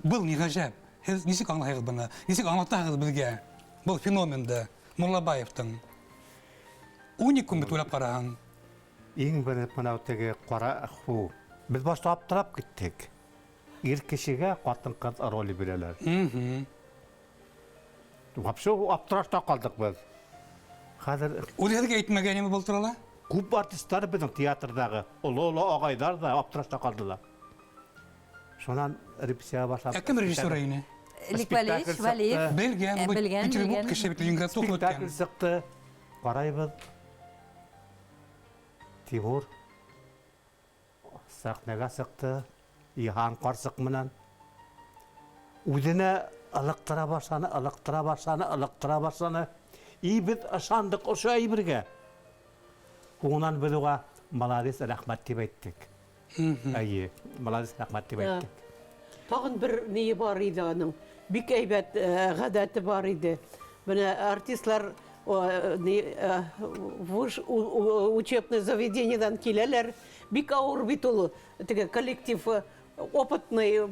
Был ни ғәжәп. Һеҙ нисек аңлайһығыҙ быны? Нисек аңлатаһығыҙ беҙгә был феноменды Муллабаевтың? Уникум бит уйлап ҡараһаң. Иң беренсе бынау теге ҡара ху. Беҙ башта аптырап киттек. Ир кешегә ҡатын-ҡыҙ роле бирәләр. Вообще аптырашта ҡалдыҡ беҙ. Хәҙер Үҙе һеҙгә әйтмәгәнме был турала? Күп артистлар беҙҙең театрҙағы оло-оло ағайҙар ҙа аптырашта ҡалдылар. Шунан репетиция башлап. Ә кем режиссер ине? Элек Валеев, Валеев. Белгән, Белгән, Петербург кеше бит Ленинград туҡып үткән. Спектакль сыҡты. Ҡарайбыҙ. Тимур сәхнәгә сыҡты. Йыһан ҡарсыҡ менән. Үҙенә ылыҡтыра башланы, ылыҡтыра башланы, ылыҡтыра башланы. И беҙ ышандыҡ ошо әйбергә. Һуңынан беҙ уға молодец, рәхмәт тип әйттек. Әйе, молодец, рәхмәт тип әйттек. Тағын бер ние бар ине аның. Бик әйбәт ғәҙәте бар ине. Бына артистлар учебный заведениедан киләләр. Бик ауыр бит ул. Теге коллектив опытный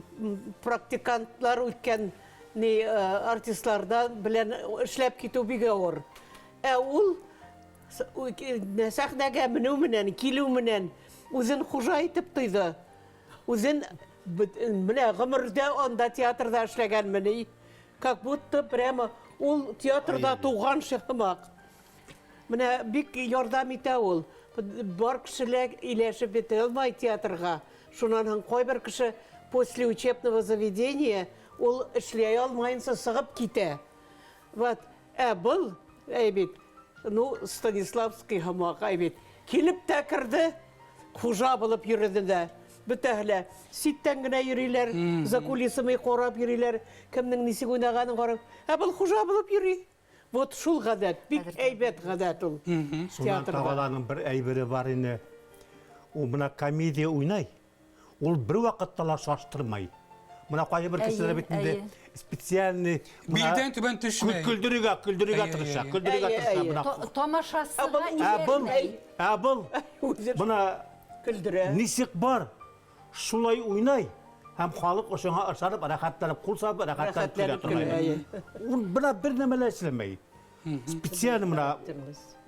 практикантлар үткән ни артистлардан белән эшләп китеү бик ауыр. Ә ул сәхнәгә менеү менән, килеү менән үҙен хужа итеп тойҙо. Үҙен менә ғүмерҙә анда театрҙа эшләгәнмен ни. Как будто прямо ул театрҙа тыуған һымаҡ. Менә бик ярҙам итә ул. Бар кешеләр иләшеп бөтә алмай театрға. Шунан һуң ҡайбер кеше после учебного заведения Ул эшләй алмайынса сығып китә. Вот, ә был, әй бит, ну, Станиславский һымаҡ, әй бит, килеп тә керҙе, хужа булып йөрөҙө дә. Бөтәһе лә ситтән генә йөрөйләр, за кулисами ҡарап йөрөйләр, кемдең нисек уйнағанын ҡарап. Ә был хужа булып йөрөй. Вот шул ғәҙәт, бик әйбәт ғәҙәт ул. Шунан Театрҙа. тағы ла аның бер әйбере бар ине. Ул бына комедия уйнай. Ул бер ваҡытта ла шаштырмай. Бына ҡайһы бер кешеләр бит инде специальный Билдән түбән төшмәй. Көлдөрөргә, көлдөрөргә тырыша, көлдөрөргә тырыша бына. Тамашасыға Ә был, ә был бына көлдөрә. Нисек бар, шулай уйнай. Һәм халыҡ ошоңа ышанып, рәхәтләнеп, ҡул сабып, рәхәтләнеп көлә торғайны. Ул бына бер нәмә лә эшләмәй. Специально бына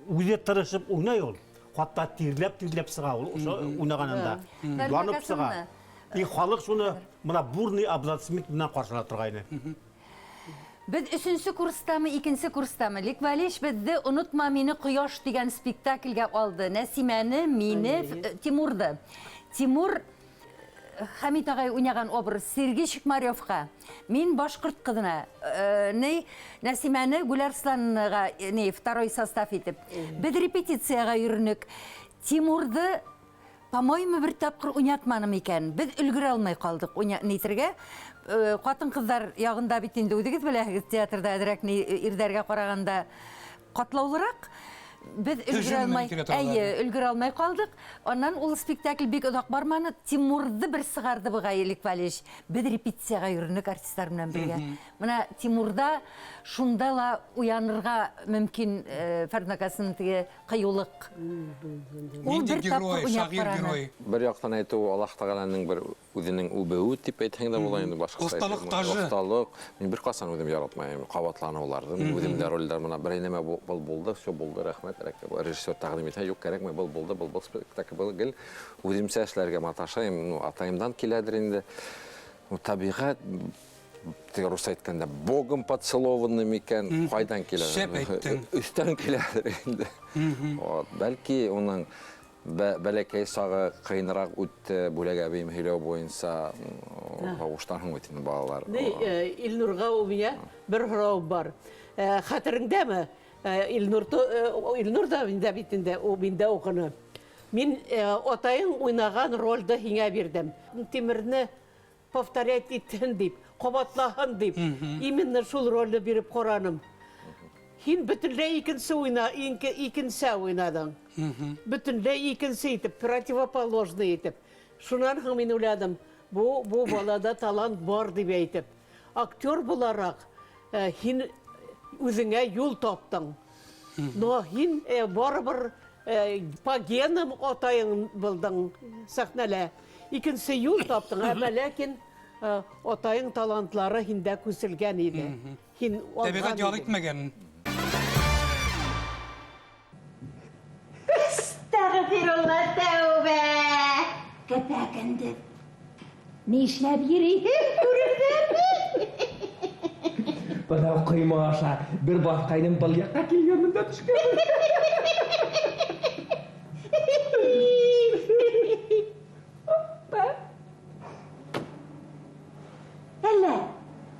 үҙе тырышып уйнай ул. Хатта тирләп-тирләп сыға ул ошо уйнағанында. Янып сыға. И халыҡ шуны бына бурный аплодисмент менән ҡаршыла торғайны. Беҙ өсөнсө курстамы, икенсе курстамы, Лик Валич беҙҙе «Онотма мине, ҡояш» тигән спектаклгә алды. Нәсимәне, мине, Тимурҙы. Тимур Хәмит ағай уйнаған образ Сергей Шикмаревҡа. Мин башҡорт ҡыҙына, ни, Нәсимәне Гүләрсланға, ни, второй состав итеп. Беҙ репетицияға йөрөнөк. Тимурҙы, по-моему, бер тапҡыр уйнатманым икән. Беҙ өлгөрә алмай ҡалдыҡ нитергә. Ҡатын-ҡыҙҙар яғында бит инде үҙегеҙ беләһегеҙ, театрҙа әҙерәк ни, ирҙәргә ҡарағанда ҡатлаулыраҡ. Беҙ өлгөрә алмай, әйе, өлгөрә алмай ҡалдыҡ. Аннан ул спектакль бик оҙаҡ барманы. Тимурҙы бер сығарҙы бығай Лик Валич. Беҙ репетицияға йөрөнөк артистар менән бергә. Бына Тимурҙа шунда ла уянырға мөмкин, Фәрнакасының теге ҡыйыулыҡ. Ул бер тапҡыр уйнап ҡараны. Бер яҡтан әйтеү, Аллаһ Тәғәләнең бер үҙенең үбеүе тип әйтһәң дә була инде, башҡаса Оҫталыҡ әйтһәң. тажы. Оҫталыҡ. Мин бер ҡасан үҙем яратмайым ҡабатланыуҙарҙы. Мин үҙем дә ролдәр менән бер нәмә был булды, всё булды, рәхмәт, рәхмәт. Режиссер тәҡдим итә, юҡ, кәрәкмәй, был булды, был спектакль, был гел үҙемсә эшләргә маташайым. Ну, атайымдан киләдер инде. Ну, тәбиғәт, теге русса әйткәндә, богом поцелованный микән, ҡайҙан килә? Шәп әйттең. Өҫтән киләдер инде. Вот, бәлки уның бәләкәй сағы ҡыйыныраҡ үтте, Бүләк әбейем һөйләү буйынса, һуғыштан һуң бит инде балалар. Ни, Илнурға у меня бер һорау бар. Хәтереңдәме? Илнур да миндә бит инде, ул миндә уҡыны. Мин атайың уйнаған ролде һиңә бирҙем. Тимерне повторять итһен дип, ҡабатлаһын дип, именно шул ролде биреп ҡараным. Һин бөтөнләй икенсе уйна, икенсе уйнаның. Бөтөнләй икенсе итеп, противоположный итеп. Шунан һуң мин уйладым, бу балада талант бар дип әйтеп. Актер булараҡ, һин үҙеңә юл таптың. Но һин барыбер по генам атайың булдың сәхнәлә. Икенсе юл таптың, әммә ләкин атайың талантлары һиндә күселгән ине. Һин алған Тәбиғәт ял инең. итмәгән. Әстәғфирулла, тәүбә! Көпә-көндөҙ. Нишләп йөрөйһең, күрерҙәрме? Бына ҡойма аша бер баҫҡайным был яҡҡа килгәнмен дә төшкәнмен. Әллә,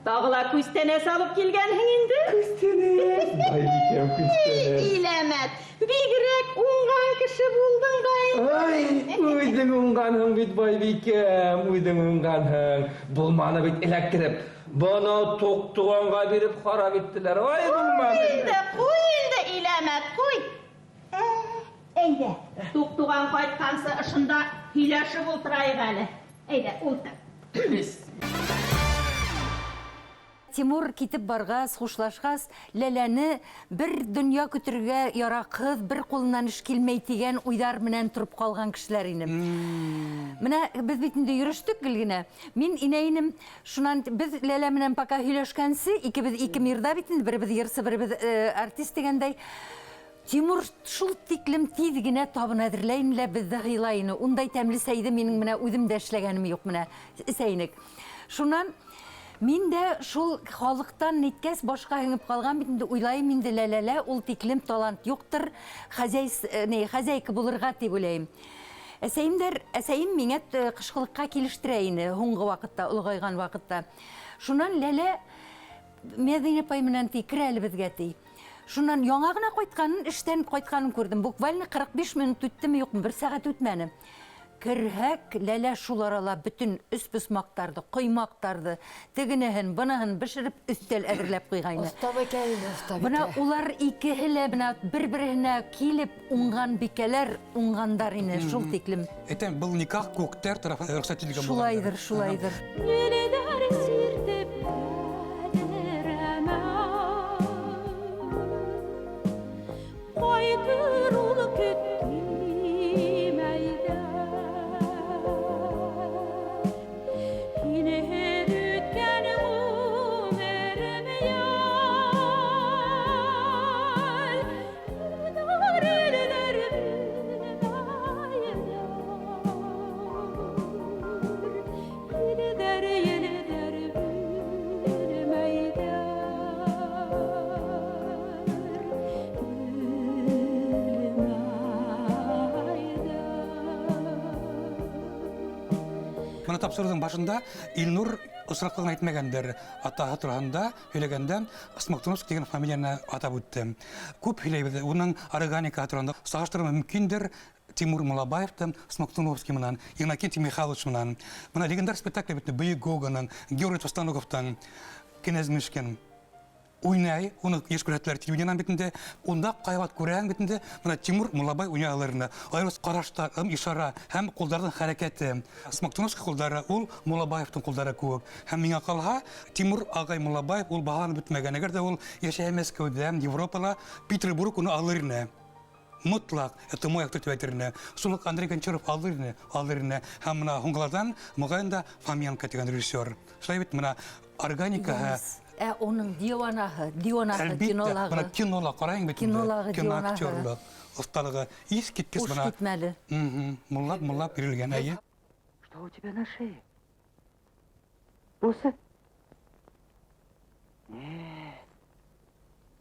тағы ла күстәнәс алып килгәнһең инде? Күстәнәс, байбикәм, күстәнәс. Иләмәт, бигерәк уңған кеше булдың да инде. Ай, үҙең уңғанһың бит, байбикәм, үҙең уңғанһың. Булманы бит эләктереп, бына туҡтуғанға биреп харап иттеләр. Ай, булманы. Ҡуй инде, ҡуй инде, Иләмәт, ҡуй. Әйҙә, туҡтуған ҡайтҡансы ошонда һөйләшеп ултырайыҡ әле. Әйҙә, ултыр. Тимур китеп барғас, хушлашҡас, Ләләне бер донъя көтөргә яраҡһыҙ, бер ҡулынан эш килмәй тигән уйҙар менән тороп ҡалған кешеләр ине. Менә беҙ бит инде йөрөштөк гел генә. Мин инәйенем, шунан беҙ Ләлә менән пока һөйләшкәнсе, икебеҙ ике мирҙа бит инде, беребеҙ йырсы, беребеҙ артист тигәндәй. Тимур шул тиклем тиҙ генә табын әҙерләй ине лә беҙҙе һыйлай ине. Ундай тәмле сәйҙе минең менә үҙем дә эшләгәнем юҡ, менә эсә инек. Шунан мин дә шул халыҡтан ниткәс башҡа һеңеп ҡалған бит инде, уйлайым инде, лә-лә-лә, ул тиклем талант юҡтыр, хозяйка булырға тип уйлайым. Әсәйем миңә ҡышҡылыҡҡа килештерә ине һуңғы ваҡытта, олоғайған ваҡытта. Шунан Ләлә Мәҙинә апай менән ти, кер әле беҙгә ти. Шунан яңа ғына ҡайтҡанын, эштән ҡайтҡанын күрҙем. Буквально 45 минут үттеме, юҡмы, бер сәғәт үтмәне. Керһәк, Ләлә шул арала бөтөн өспосмаҡтарҙы, ҡоймаҡтарҙы, тегенеһен, быныһын бешереп өҫтәл әҙерләп ҡуйғайны. Оҫтабикә инде, оҫтабикә. Бына улар икеһе лә бына бер-береһенә килеп уңған бикәләр, уңғандар ине шул тиклем. Әйтәм, был никах күктәр тарафынан рөхсәт ителгән булгандыр. Шулайҙыр, шулайҙыр. Елдәр сиртеп тәҙрәмә, ҡайтыр ул көттөм әйҙә. Һинһеҙ үткән ғүмерем йәл, Дәреләр белмәйҙәр, елдәр, елдәр белмәйҙәр, белмәйҙәр. Бына тапшырыуҙың башында Илнур осраҡлығын әйтмәгәндер. Атаһы тураһында һөйләгәндә Смоктуновский тигән фамилияны атап үтте. Күп һөйләйбеҙ уның органикаһы тураһында. Сағыштырыу мөмкиндер Тимур Муллабаевты Смоктуновский менән, Иннокентий Михайлович менән. Бына легендар спектакль бит Бөйөк Гоголдың, Георгий Товстоноговтың Кенәз Мышкин уйнай, уны йыш күрһәтәләр телевидениенан бит инде. Унда ҡайват күрәһең бит инде. Бына Тимур Муллабай уйнай алыр ине. Айырыуса ҡараштар, ым ишара һәм ҡулдарҙың хәрәкәте. Смоктуновский ҡулдары ул Муллабаевтың ҡулдары кеүек. Һәм миңә ҡалһа, Тимур ағай Муллабаев ул баһаланып бөтмәгән. Әгәр ҙә ул йәшәһә Мәскәүҙә, Европала, Петербург уны алыр ине. Мотлаҡ, это мой актер тип әйтер ине. Шул уҡ Андрей Гончаров алыр ине, алыр ине. Һәм бына һуңғыларҙан моғайын да Фоменко тигән режиссер. Шулай бит, бына органикаһы. Ә уның диуанаһы, диуанаһы, Әлбиттә, кинолағы. бына кинола ҡарайың бит инде. Кинолағы, Кино диуанаһы. актерлыҡ, оҫталығы. Иҫ киткес Хуш бына. китмәле. Муллап, муллап бирелгән, әйе. Что у тебя на шее? Бусы? Нет,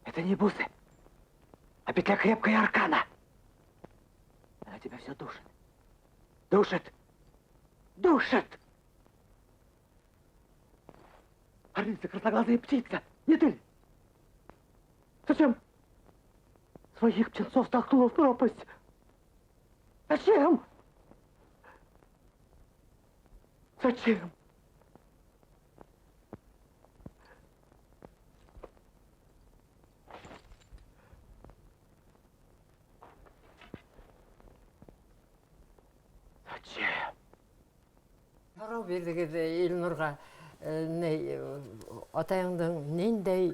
это не бусы, а петля крепкая аркана. Она тебя все душит. Душит. Душит. Орлица, красноглазая птица, не ты ли? Зачем своих птенцов столкнула в пропасть? Зачем? Зачем? Зачем? Һорау бирҙегеҙ Илнурға, ни, атайыңдың ниндәй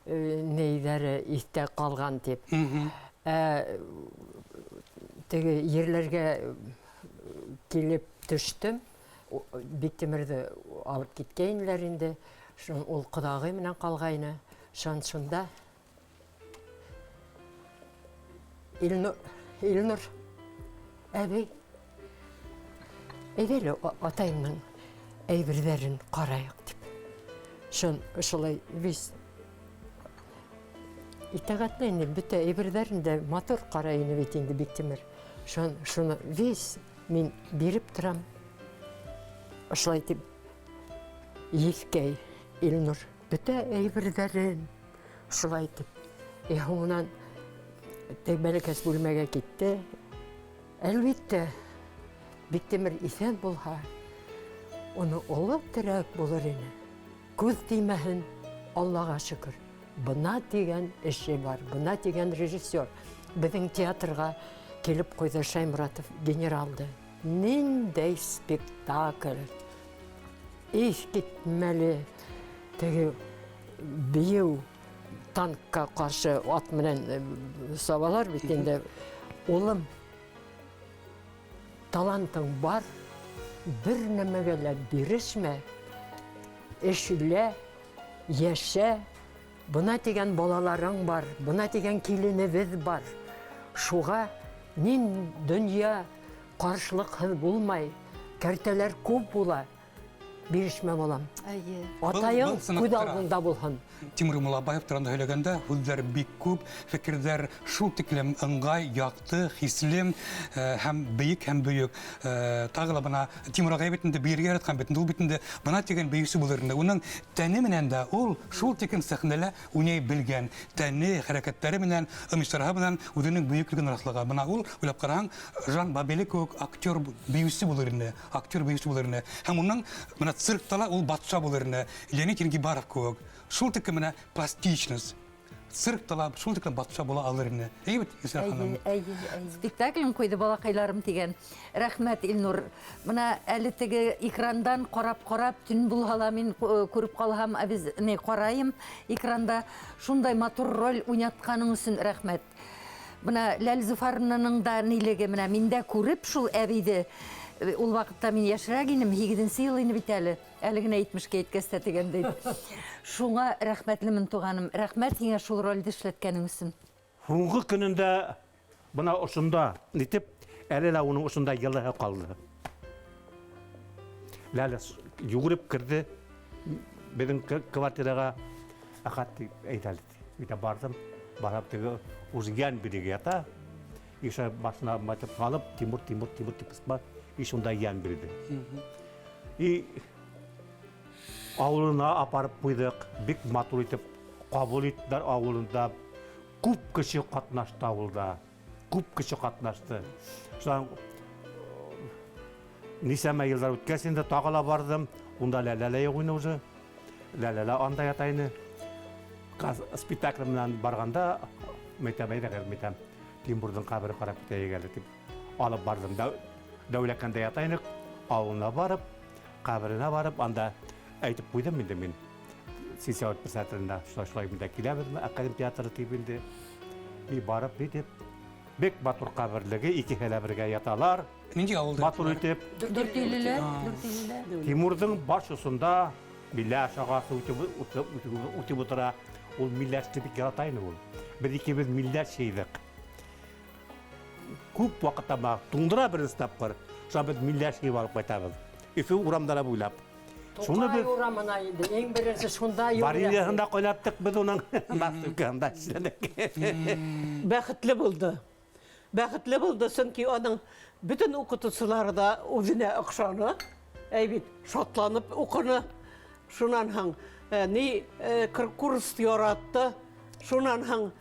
нейҙәре иҫтә ҡалған тип. Теге ерләргә килеп төштөм, Биктимерҙе алып киткәйнеләр инде. Шун ул ҡоҙағый менән ҡалғайны. Шун шунда Илнур, Илнур әбей, әйҙә әле атайымдың әйберҙәрен ҡарайыҡ тип. Шун шулай вис итәғәтле инде, бөтә әйберҙәрен дә матур ҡарай ине бит инде Биктимер. Шун шуны вис мин биреп торам. Ошолай тип еҫкәй Илнур бөтә әйберҙәрен шулай итеп. Һуңынан теге бәләкәс бүлмәгә китте. Әлбиттә, Биктимер иҫән булһа, уны оло терәк булыр ине. Күҙ теймәһен, Аллаға шөкөр. Бына тигән эше бар, бына тигән режиссер. Беҙҙең театрға килеп ҡуйҙы Шаймуратов генералды. Ниндәй спектакль! Иҫ китмәле теге бейеү танкка ҡаршы ат менән сабалар бит инде. Улым, талантың бар, бер нәмәгә лә бирешмә, эшлә, йәшә. Бына тигән балаларың бар, бына тигән киленебеҙ бар. Шуға нин донъя ҡаршылыҡһыҙ булмай, кәртәләр күп була. Бирешмә, балам. Әйе. Атайың Был- был күҙ сыныҡтыра. алдында булһын. Тимур Муллабаев турында һөйләгәндә һүҙҙәр бик күп, фекерҙәр шул тиклем ыңғай, яҡты, хисле һәм бейек һәм бөйөк. Тағы ла бына Тимур ағай бит инде бейергә яратҡан бит инде, ул бит инде бына тигән бейеүсе булыр инде. Уның тәне менән дә ул шул тиклем сәхнәлә уйнай белгән. Тәне, хәрәкәттәре менән, ым-ишараһы менән үҙенең бөйөклөгөн раҫлаған. Бына ул, уйлап ҡараһаң, Жан Бабеле кеүек актер бейеүсе булыр ине, актер бейеүсе булыр ине. Һәм уның бына циркта ла ул батша булыр ине, Леонид Енгибаров кеүек. Шул тиклем менә пластичность. Циркта ла шул тиклем батша була алыр ине. Әйе бит, Илсөяр ханым? Әйе, әйе, әйе. Спектаклен ҡуйҙы балаҡайларым тигән. Рәхмәт, Илнур. Бына әле теге экрандан ҡарап-ҡарап, төн булһа ла мин күреп ҡалһам, ә не ҡарайым экранда. Шундай матур роль уйнатҡаның өсөн рәхмәт. Бына Ләл Зөфәровнаның да нилеге, менә мин дә күреп шул әбейҙе. Ул ваҡытта мин йәшерәк инем, һигеҙенсе йыл ине бит әле. Әле генә етмешкә еткәс тә тигәндәй. Шуңа рәхмәтлемен, туғаным. Рәхмәт һиңә шул ролде эшләткәнең өсөн. Һуңғы көнөндә бына ошонда нитеп, әле лә уның ошонда йылыһы ҡалды. Ләлә йүгереп керҙе беҙҙең квартираға. Әхәт тип әйтә әле. Бит барҙым, барып теге уже йән бирергә ята. Иша башына матып алып, Тимур, Тимур, Тимур тип ҡысҡыра, и шунда йән бирҙе. И ауылына апарып ҡуйҙыҡ, бик матур итеп ҡабул иттеләр ауылында. Күп кеше ҡатнашты ауылда, күп кеше ҡатнашты. Шунан нисәмә йылдар үткәс инде тағы ла барҙым. Унда Ләлә лә юҡ ине уже. Ләлә лә анда ята ине. Спектакль менән барғанда, мәйтәм, әйҙәгеҙ, мәйтәм, Тимурҙың ҡәбере ҡарап китәйек әле тип алып барҙым. Дәүләкәндә ята инек, ауылына барып, ҡәберенә барып, анда әйтеп ҡуйҙым инде мин. Сельсовет председателенә шулай шулай инде киләбеҙме, академ театры тип инде. И барып нитеп, бик матур ҡәберлеге, икеһе лә бергә яталар. Ниндәй ауылда Матур яталар? итеп. Дүртөйлөләр, Дүртөйлөләр. Тимурҙың баш осонда миләш ағасы үтеп ултыра. Ул миләште бик ярата ине ул. Беҙ икебеҙ миләш йыйҙыҡ. Күп ваҡытта бына туңдыра беренсе тапҡыр. Шуға беҙ миләш йыйып алып ҡайтабыҙ. Өфө урамдары буйлап. Шуны Туҡай беҙ урамына инде, иң беренсе шунда йөрҙөк. Вареньеһын да ҡайнаттыҡ беҙ уның. Баҫтырҡанда эшләнек. Бәхетле булды. Бәхетле булды, сөнки аның бөтөн уҡытыусылары да үҙенә оҡшаны. Әй бит, шатланып уҡыны. Шунан һуң ни курс яратты. Шунан һуң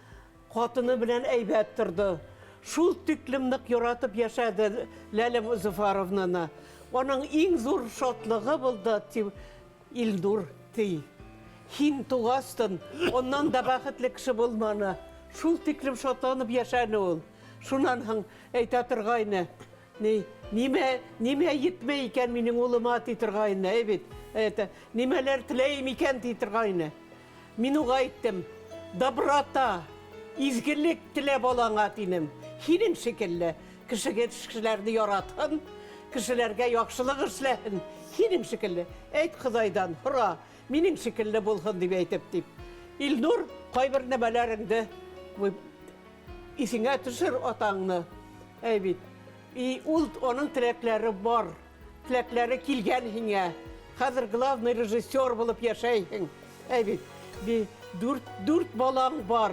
ҡатыны белән әйбәт торҙо. Шул тиклем ныҡ яратып йәшәне Ләлә Зөфәровнаны. Аның иң ҙур шатлығы булды, тип Илнур ти. Һин туғастын, оннан да бәхетле кеше булманы. Шул тиклем шатланып йәшәне ул. Шунан һуң әйтә торғайны, ни, нимә, нимә етмәй икән минең улыма ти торғайны, әй бит. Әйтә, нимәләр теләйем икән ти торғайны. Мин уға әйттем, доброта, изгелек телә балаңа тинем. Һинең шикелле кешегә кешеләрне яратһын, кешеләргә яҡшылыҡ эшләһен. Һинең шикелле, әйт Хоҙайҙан, һора, минең шикелле булһын дип әйтеп тип. Илнур, ҡайбер нәмәләреңде иҫеңә төшөр атаңны. Әй бит. И ул аның теләкләре бар. Теләкләре килгән һиңә. Хәҙер главный режиссер булып йәшәйһең. Әй бит. Би дүрт балаң бар.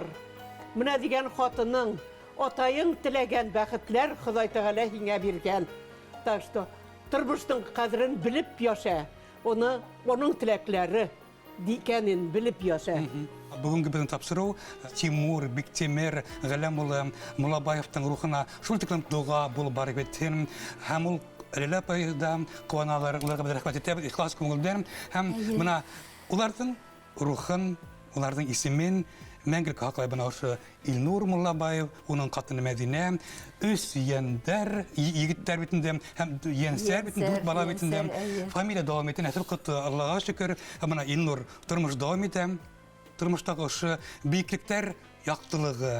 Менә дигән хатының, атайың теләгән бәхетләр Хоҙай Тәғәлә һиңә биргән. Так что тормоштоң ҡәҙерен белеп йәшә. Уны, уның теләкләре икәнен белеп йәшә. Бөгөнгө беҙҙең тапшырыу Тимур Биктимер Ғәләм улы Муллабаевтың рухына шул тиклем доға булып барып етһен. Һәм ул Ләлә апай да ҡыуаналар, уларға беҙ рәхмәт итәбеҙ ихлас күңелдән. Һәм бына уларҙың рухын, уларҙың исемен мәңгелек һаҡлай бына ошо Илнур Муллабаев, уның ҡатыны Мәҙинә, өс йәндәр, егеттәр бит инде, һәм йәнсәр бит инде, дүрт бала бит инде. Йәнсәр, әйе. Фамилия дауам итә, нәҫел ҡото, Аллаға шөкөр. Һәм бына Илнур тормош дауам итә. Тормоштағы ошо бейеклектәр яҡтылығы,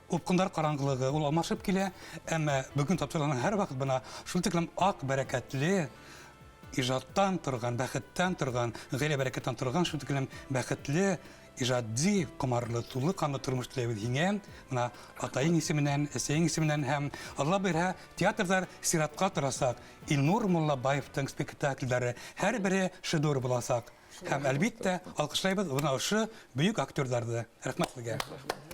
упҡындар ҡараңғылығы ул алмашып килә, әммә бөгөн тапшырылған һәр ваҡыт бына шул тиклем аҡ бәрәкәтле ижадтан торған, бәхеттән торған, ғаилә бәрәкәттән торған шул тиклем бәхетле ижади ҡомарлы, тулы ҡанлы тормош теләйбеҙ һиңә. Бына атайың исеменән, әсәйең исеменән һәм Алла бирһә, театрҙар сиратҡа торасаҡ. Илнур Муллабаевтың спектаклдәре һәр бере шедевр буласаҡ. Һәм әлбиттә, алҡышлайбыҙ бына ошо бөйөк актерҙарҙы. Рәхмәт һеҙгә.